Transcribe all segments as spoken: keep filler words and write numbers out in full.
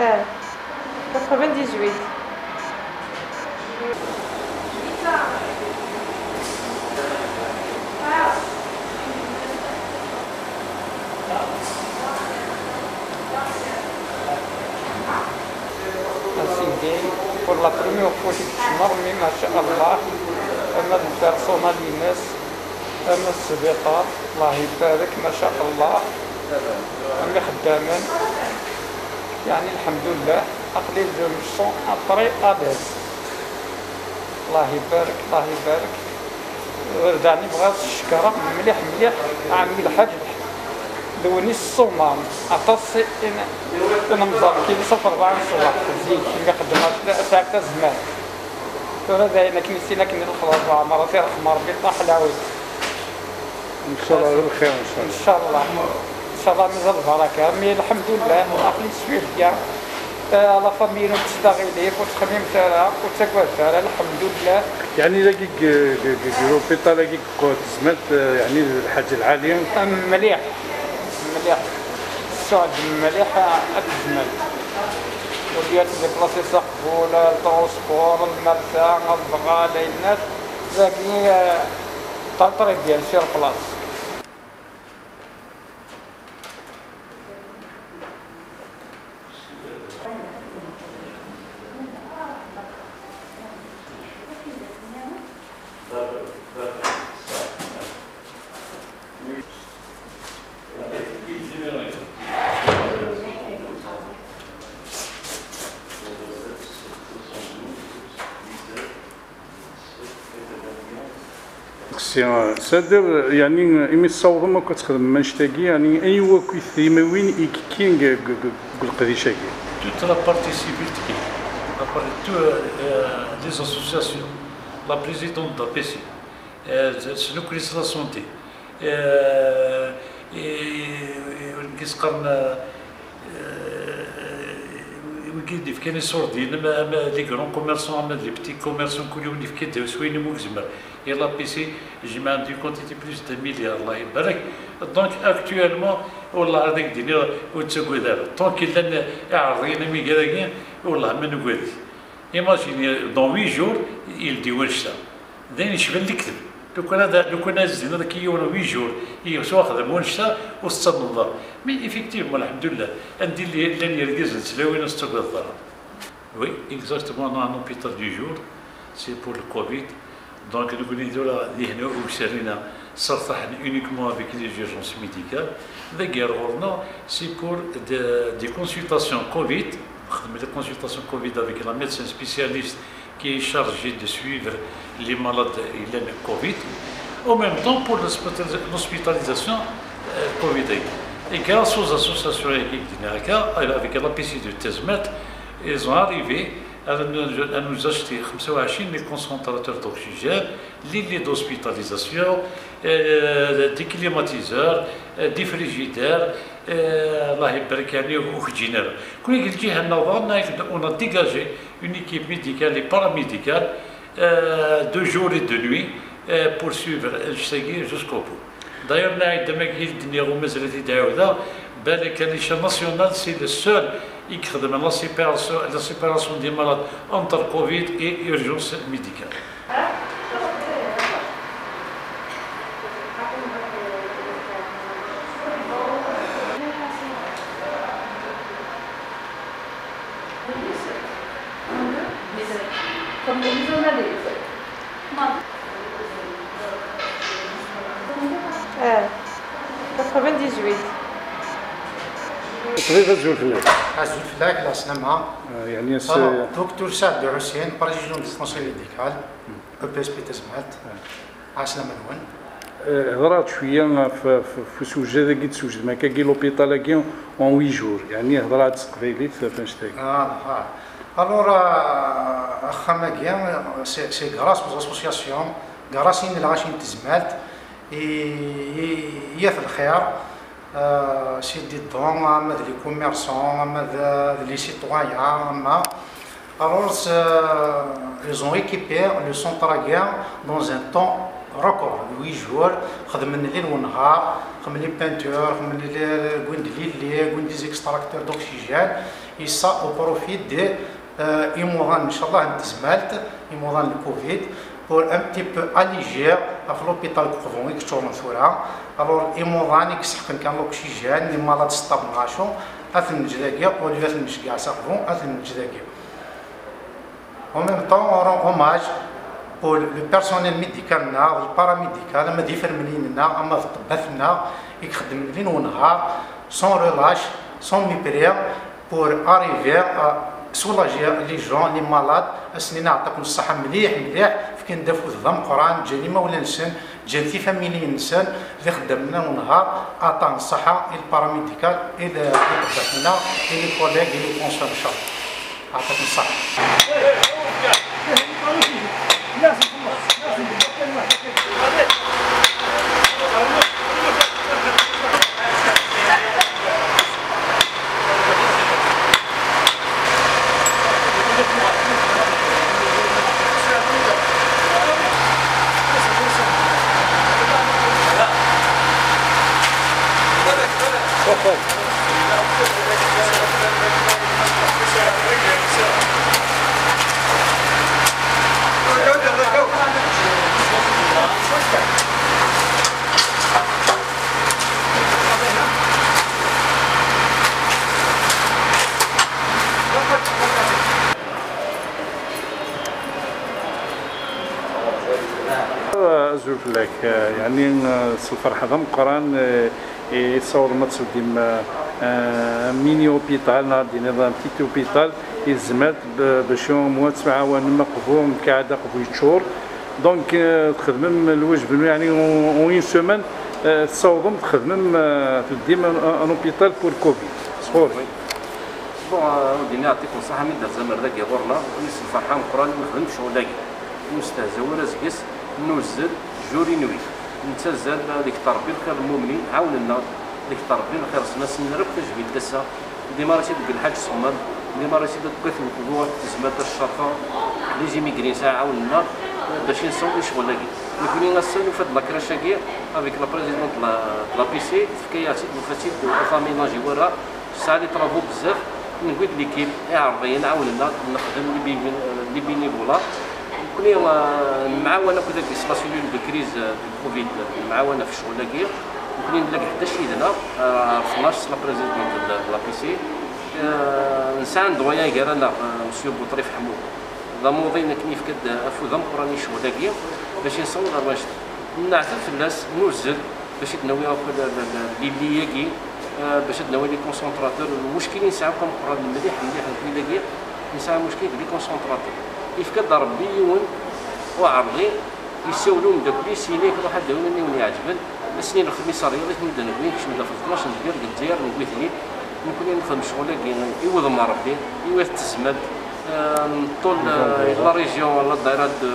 Ah, quatre-vingt-dix-huit. Asidi, pour la première fois i yekcem, mais ma sha Allah, ama d lpersonal-ines, ama d sbiṭar, Allah ibarek, ma sha Allah, am ixeddamen, yeɛni, lḥemdullah, aql-i je me sens très à l'aise. Allah ibarek, Allah ibarek. Daɛni bɣiɣ ad s-cekkreɣ mliḥ, mliḥ ɛemmi Lḥaǧ d win i s-ṣṣumaɣ aṭas i n-, i nemẓer kini ṣaf rebɛa n ṣṣbeḥ zik, mi xeddmeɣ sɛiɣ tazmert. Tura d ayen akken i sin akken i lexlaṣ leɛmer, ad t-iṛḥem Ṛebbi, ṭaḥ lɛawed. Inchallah d lxir, inchallah. Inchallah. Inchallah mazal lbaraka. Mais lḥemdullah, aql-i swift ya. Eh, la famille ur tettɣilif, ur ttxemmimet ara, ur ttagadet ara, lḥemdullah. Yeɛni dagi deg, deg, deg, deg l'hôpital-agi deg Qwat Tezmalt, eh, yeɛni d lḥaǧa lɛali. Mliḥ, mliḥ. Ssuɛd mliḥ, eh, At Tezmalt. Ur d-yat déplacé s aqbul, eh, transport, lmerta, lbeɣal, ayennat. Dagi, eh, très, très bien, sur place. C'est-à-dire, yeɛni, imi tessawḍem akk ad txedmem annect-agi, yeɛni, anwa akk i d timawin i yekkin deg, deg, deg, deg leqdic-agi? Toute la partie civile tekki, la partie, tout, euh, les associations, la présidente de l'A P C, euh, s nekni s la santé, euh, et, et, et, wigi d-ifkan iṣurdiyen, ma, ma les grands commerçants, ma les petits commerçants, kul yiwen yefka-d s wayen umi yezmer. Et l'A P C, jemɛen une quantité plus d'un milliard, Allah ibarek. Donc, actuellement, wallah, ad ak-d-iniɣ, ur ttagad ara. Tant que llan iɛerḍiyen am wigi-agi, wallah, ma nugad-it. Imagine, dans huit jours, yeldi wannect-a. D ayen yecban lekdeb. Lukan ad, lukan ad s-d-tiniḍ akka yiwen huit jours, i s-, axdam wannect-a, ur tettamneḍ ara. Mais effectivement, lḥemdullah, anda i llan yergazen d tlawin, ur tettagadeḍ ara. Oui, exactement, on a un hôpital du jour, c'est pour le covid. Donc, nekkni tura dihin ur sserrin, ssertaḥen uniquement avec les urgences médicales. Dagi ar ɣur-neɣ, c'est pour de, des consultations covid. Nxeddem des consultations covid avec la médecin spécialiste qui est chargé de suivre les malades yellan covid. En même temps, pour l'hospitali-, l'hospitalisation, euh, covid. Et grâce aux associations avec l'A P C de Tezmalt, ils ont arrivé à nous, à nous acheter خمسة وعشرين les concentrateurs d'oxygène, les lits d'hospitalisation, euh, des climatiseurs, euh, des frigidaires, euh, الله يبارك, يعني, ur k-ǧǧin ara. Kunwi deg lǧiha-nneɣ daɣen, on a dégagé une équipe médicale et paramédicale, euh, de jour et de nuit, euh, pour suivre jusqu'au bout. D'ailleurs, nɛid am wagi i d-nniɣ, u mazal ad t-id-ɛiwdeɣ, balak à l'échelle nationale, c'est le seul i ixeddmen la séparation, la séparation des malades entre covid et urgence médicale. Comme les mises en allée. Ah, quatre-vingt-dix-huit. Ṭbib, azul fell-ak. Azul fell-ak, la slama. Ah, yeɛni, alors, docteur Saad Hussein, président du conseil médical, E P S P Tezmalt. Ah. Ɛeslama-nwen. Hḍeṛ-aɣ-d cwiya ɣef, ɣef, ɣef usewjed-agi d-teswejdem akkagi l'hôpital-agi en huit jours, yeɛni hḍeṛ-aɣ-d s teqbaylit ɣef annect-agi. Ah, ah. Alors, euh, axxam-agi, c'est, c'est grâce aux associations, grâce i lɣaci n tezmalt, i, i, i At Lxir, euh, c'est des dons, ama d les commerçants, ama d, d les citoyens, ama Alors, euh, ils ont équipé le centre-agi dans un temps record, huit jours, xedmen lil ونهار, xedmen les peintures, xedmen les, wwin-d les lits, wwin-d les extracteurs d'oxygène, et ça au profit de, euh, imuḍan, inchallah, n tezmalt, imuḍan n covid, pour un petit peu alléger ɣef l'hôpital n Uqbu i yeččuren tura. Alors, imuḍan i yesḥeqqen kan l'oxygène, les malades s tabnacu, ad ten-neǧǧ dagi, au lieu ad ten-nceggeɛ s Uqbu, ad ten-neǧǧ dagi. En même temps, on rend hommage pour le personnel médical-nneɣ, le paramédical, ama d ifermliyen-nneɣ, ama d ṭṭebbat-nneɣ, i ixeddmen lil ونهار, sans relâche, sans mépris, pour arriver à soulager les gens, les malades, ad sen-inin ɛeṭṭaken ṣṣeḥḥa mliḥ, mliḥ, fkan-d afud d ameqqran, ǧǧan imawlan-nsen, ǧǧan tifamilin-nsen, d ixeddamen n ونهار, aṭṭan n ṣṣeḥḥa, i le paramédical, i le, i ṭṭebbat-nneɣ, i les collègues, i les consoeurs, inchallah. Ɛeṭṭaken ṣṣeḥḥa. Azul fell-ak, yeɛni s lferḥ d ameqqran i tessawḍem ad tleddim mini hôpital neɣ ad d-tiniḍ un petit hôpital i tezmalt bac am wa ad temɛawanem aqbu, mkaɛad aqbu yeččur. Donc txedmem lwajeb-nwen, yeɛni en une semaine tessawḍem txedmem, tleddim un hôpital pour covid. Sɣur-k. Bon, ur d-ini ɛṭikum ṣaḥa mi d-terzamer dagi ɣur-neɣ, nekni s lferḥ ameqqran i nexdem ccɣel-agi. Ur nestehza ara seg-s, nuzzel jour et nuit. Nettazzal deg Ṛebbi lxir n lmumnin, ɛawnen-aɣ deg Ṛebbi lxir-nsen, ad sen-nerr akk tajmilt ass-a. Démarrer-it deg Lḥaǧ Ṣemmam, démarrer-it deg At Lqbu, At Tezmalt, At Ccerfa, les immigrés nesɛa ɛawnen-aɣ bac i nessaweḍ i ccɣel-agi. Nekni ass-a nufa-d la crèche-agi avec la présidente de la, de l'A P C, tefka-yaɣ-tt-id, nufa-tt-id ur aménagée wara, tesɛa les travaux bezzaf, newwi-d l'équipe, Iɛerḍiyen ɛawnen-aɣ, nexdem les béné-, les bénévolats. Nekni, euh, nemɛawan akk dagi s la cellule de crise, euh, du covid, nemɛawan ɣef ccɣel-agi. Nekni nella deg ḥdac yid-neɣ, euh, tnac s la présidente de, de l'A P C. Euh, nesɛa un doyen gar-aneɣ, euh, Monsieur Boutrif Ḥemmu. D amuḍin akken yefka-d afud ameqqran i ccɣel-agi, bac i nessaweḍ ar wanect-a. Nneɛtab fell-as, nuzzel, bac i d-nawi akk la, la, la, les lits-agi, euh, bac ad d-nawi les concentrateurs. Lmuckil i nesɛa akk ameqqran mliḥ, mliḥ, nekni dagi, nesɛa lmuckil deg les concentrateurs. Yefka-d Ṛebbi yiwen uɛerḍi, yessawel umeddakel-is, yenna-ak ruḥ ad d-tawi win i wen-iɛeǧben. Ass-nni lexmis rriḍ-it, mi d-newwi, nekcem-d ɣef tnac n lbir deg Lezzayer, newwi-ten-id. Nekni nxeddem ccɣel-agi i wudem n Ṛebbi, i wat tezmalt, euh, n ṭṭul, euh, la région, la daïra de,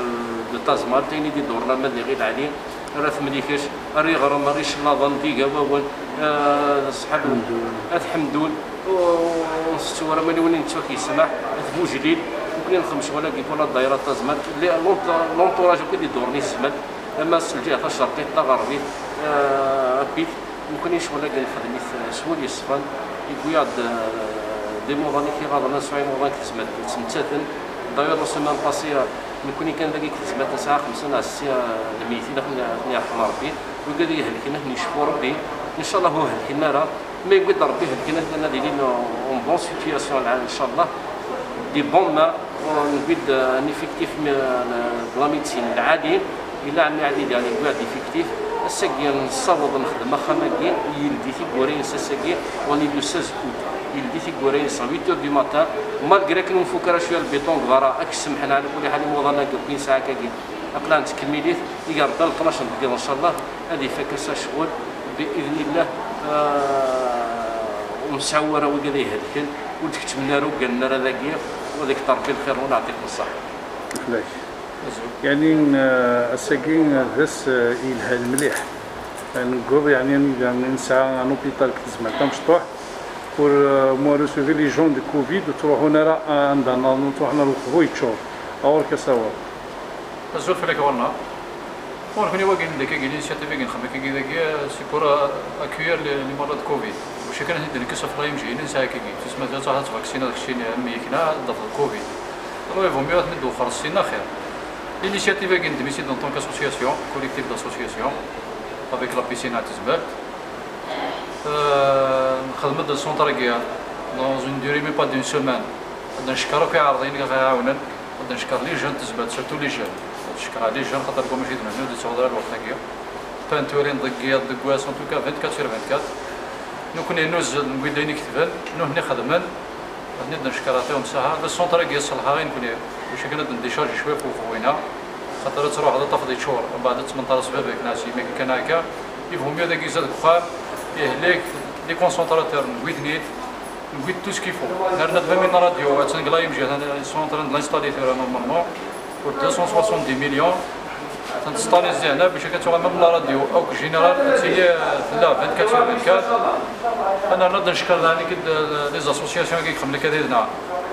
de Tazmalt, ayen i d-iduren ama d Iɣil Ɛli, ara Temlikec, ara Iɣrem, ara Icellaḍen, d Igawawen, euh, ṣṣḥab, At Ḥemdun, ur nsettu ara ma win i nettu ad k-yesmeḥ, At Bujlil, nekni nxeddem ccɣel-agi pour la daïra de Tazmalt, les, l'ent-, l'entourage akk i d-iduren i tezmalt, ama s lǧiha tacerqit, taɣerbit, euh, apit. Nekni ccɣel-agi nexdem-it s wul yeṣfan, yewwi-yaɣ-d, euh, d imuḍan i k-iɣaḍen, ad nesɛu imuḍan deg tezmalt ttmettaten. D'ailleurs, la semaine passée, euh, nekni kan dagi deg tezmalt nesɛa xemsa neɣ setta, euh, lmeytin, ad ten-, ad ten-yerḥem Ṛebbi. Wigad i ihelken, ad ten-yecfu Ṛebbi. Incallah ur helken ara. Ma yewwi-d Ṛebbi helken, ad, ad ilin en bonne situation, incallah. Des bons mains, euh, newwi-d, euh, un effectif, euh, de la médecine lɛali. Yella ɛemmi Ɛli Dali, wwiɣ-d effectif. Ass-agi nessaweḍ nexdem axxam-agi, yeldi tiggura-ines ass-agi, on est le seize août. Yeldi tiggura-ines à huit heures du matin, malgré akken ur nfuk ara cwiya lbiṭun deg beṛṛa, ad k-semmḥen ɛla kulli ḥal imuḍan-agi akk i nesɛa akkagi. Aql-aɣ nettkemmil-it, iger Rebbi tnac n deg-iḍ, ncallah, ad ifak ass-a ccɣel, bi idnillah, ah, ur nesɛi ara wigad ihelken, ur d-keččmen ara, ur gganen ara dagi, u ad ikter Rebbi lxir, u neɛṭik ṣṣeḥ. Fell-ak. Azul. Yeɛni, ah, ass-agi d ass, ah, yelhan mliḥ. Ah, newweḍ, yeɛni, anida nesɛa un hôpital deg Tezmalt amecṭuḥ, pour, ah, moi recevoir les gens de covid, ur ttruḥun ara, ah, anda, ur ttruḥun ara, lqeḍu yeččur. Ɣur-k asawal. Azul fell-ak ɣur-neɣ. Ɣur-k, nekkni wagi, dagi, l'initiative-agi nxeddem akkagi dagi, c'est pour, euh, accueillir les, les malades covid. Bac akken ad ten-id-nekkes ɣef la M J, nesɛa akkagi. Tusma ad truḥ ad tvaksineḍ keččini am yekna, ad d-tafeḍ covid. Alors, il vaut mieux ad ten-id-twexxreḍ syin axir. L'initiative-agi neddem-itt-id en tant qu'association, collectif d'associations, avec la piscine à Tezmalt. Euh, nxedm-d le centre-agi dans une durée même pas d'une semaine. Ad ncekker akk iɛerḍiyen i ɣ-iɛawnen. Ad ncekker les jeunes n Tezmalt, surtout les jeunes. Ad ncekker les jeunes, xaṭer mačči d menhu d-yettɣaḍ ara lweqt-agi. Peinturin deg yiḍ, deg wass, en tout cas, vingt-quatre sur vingt-quatre. Nekkni nuzzel, newwi-d ayen iketben, nutni xedmen. Ad ten-id-ncekker, ɛṭihum ṣṣeḥḥa. D centre-agi yesselḥa i nekkni. Bac akken ad ndicharji cwiya ɣef uqeḍu-ina. Xaṭer ad truḥeḍ ad tafeḍ yeččur, mbeɛd ad tmenṭareḍ s baba-k neɣ s yemma-k kan akka. Il vaut mieux dagi zdat deg uxxam, ihlek, les concentrateurs, newwi-ten-id. Newwi-d tout ce qu'il faut. Nerna-d même une radio, attan deg la M J, ils sont en train de l'installer tura normalement, pour deux cent soixante-dix millions. Ad ten-nesṭali zzehna bac akka tuɣal même la radio, akk général, ad tili, euh, tella vingt-quatre sur vingt-quatre. Ad nerna ad ncekker daɣen les associations-agi i ixedmen akka did-neɣ.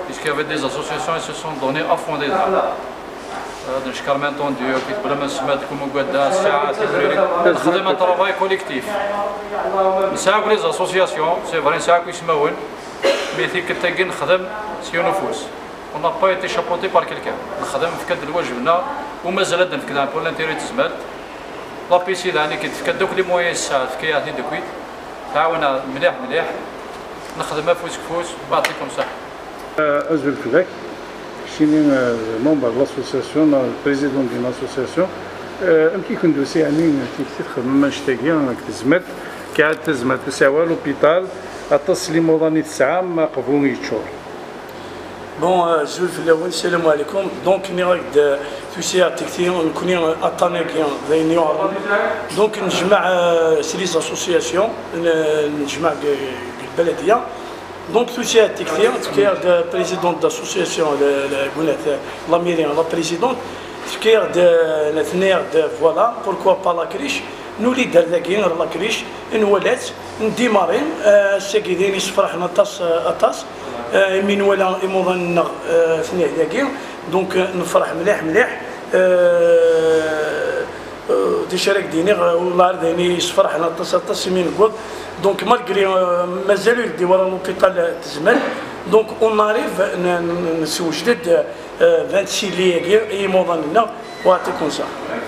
Puisqu'il y avait des associations, ils se sont donnés à fond did-neɣ. Ad ncekker, bien entendu, akked Bla Mesmed, Kum Ugada, Ssaɛa Tiwririn. Nxeddem un travail collectif. Nesɛa akk les associations, c'est vrai, nesɛa akk ismawen, mais tikkelt-agi nexdem s yiwen ufus. On n'a pas été chapeauté par quelqu'un. Nexdem, nefka-d lwajeb-nneɣ, u mazal ad d-nefk daɣen pour l'intérêt n Tezmalt. La P C daɣen i d-tefka-d akk les moyens, ssɛa tefka-yaɣ-ten-id akkit. Tɛawen-aɣ mliḥ, mliḥ. Nexdem afus deg ufus, baɛṭikum ṣṣeḥḥa. Azul fell-ak. Keččini, euh, membre de l'association, neɣ le président d'une association. Euh, amek i ken-d-tusa, yeɛni, tikti txedmem annect-agi deg Tezmalt, kɛad Tezmalt tesɛa l'hôpital, aṭas n limuḍan i tesɛam, aqbu yeččur. Bon, euh, azul fell-awen, salam ɛlikum. Donc, nniɣ-ak-d, euh, tusa-yaɣ-d tikti, nekkni, euh, aṭṭan-agi, d ayen yuɛren. Donc, nejmeɛ, euh, s les associations, n-, nejmeɛ deg, deg lbaladiya. Donc, tusa-yaɣ-d tikti, tefka-yaɣ-d présidente d'association, le, le, la mairie, la présidente, tefka-yaɣ-d, euh, tenna-yaɣ-d, voilà, pourquoi pas la crèche. Nuli-d ar dagi, ɣer la crèche, nwala-tt, ndimari, euh, ass-agi d ayen yessefraḥen aṭas, euh, aṭas. Euh, imi nwala imuḍan-nneɣ, euh, atni dagi, donc, euh, nefreḥ mliḥ, mliḥ. Euh, euh, d acu ara k-d-iniɣ, euh, wellah ar d ayen yessefraḥen aṭas, aṭas imi newweḍ. Donc, malgré, euh, mazal ur yeldi wara l'hôpital, euh, Tezmalt. Donc, on arrive, n-, n-, nessewjed-d, euh, vingt-six lits-agi i yimuḍan-nneɣ, u yeɛṭikum ṣṣeḥḥa.